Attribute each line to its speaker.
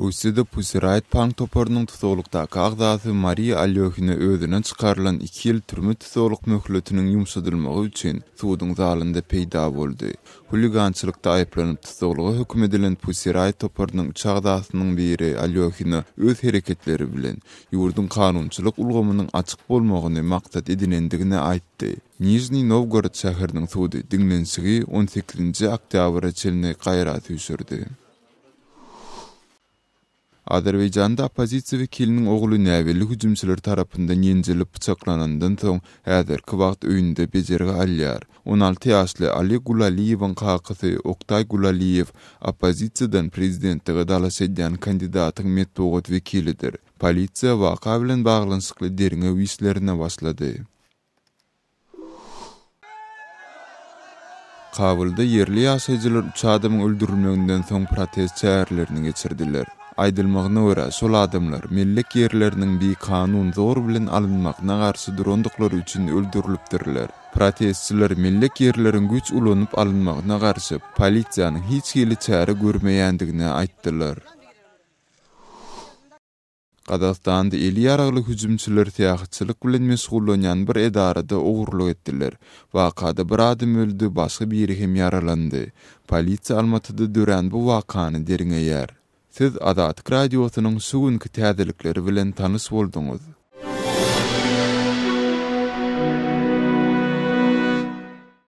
Speaker 1: Russiýada Pussy Riot punk toparynyň tussaglykdaky agzasy Mariýa Alýohina özüne çykarylan iki ýyl türme tussaglyk möhletiniň ýumşadylmagy üçin suduň zalynda peýda boldy. Huligançylykda aýyplanyp tussaglyga höküm edilen Pussy Riot toparynyň üç agzasynyň biri Alýohina öz hereketleri bilen ýurduň kanunçylyk ulgamynyň açyk bolmagyny maksat edinendigini aýtdy. Nižniý Nowgorod şäheriniň sudy diňlenişigi on sekizinji oktýabra çenli gaýra süýşürdi. Azerbaýjanda oppozisiýa wekiliniň ogly näbelli hüjümçiler tarapyndan ýenjilip pyçaklanandan soň, häzirki wagt öýünde bejergi alýar. 16 ýaşly Ali Gulaliýewiň kakasy Oktaý Gulaliýew oppozisiýadan prezidentlige dalaş edýän kandidatyň metbugat wekilidir. Polisiýa waka bilen baglanyşykly derňew işlerine başlady. Kabulda ýerli ýaşaýjylar üç adamyň öldürilmeginden soň protest çärelerini geçirdiler. Aýdylmagyna görä, şol adamlar mellek ýerleriniň bikanun zor bilen alynmagyna garşy durandyklary üçin öldürilipdirler. Protestçiler mellek ýerleriň güýç ulanyp alynmagyna garşy polisiýanyň hiç hili çäre görmeýändigini aýtdylar. Gazagystanda eli ýaragly hüjümçiler syýahatçylyk bilen meşgullanýan bir edarada ogurlyk etdiler. Wakada bir adam öldi, başga biri hem ýaralandy. Polisiýa Almatyda dörän bu wakany derňeýär. Siz Azatlyk Radiosynyň şu günki täzelikleri bilen tanyş bolduňyz.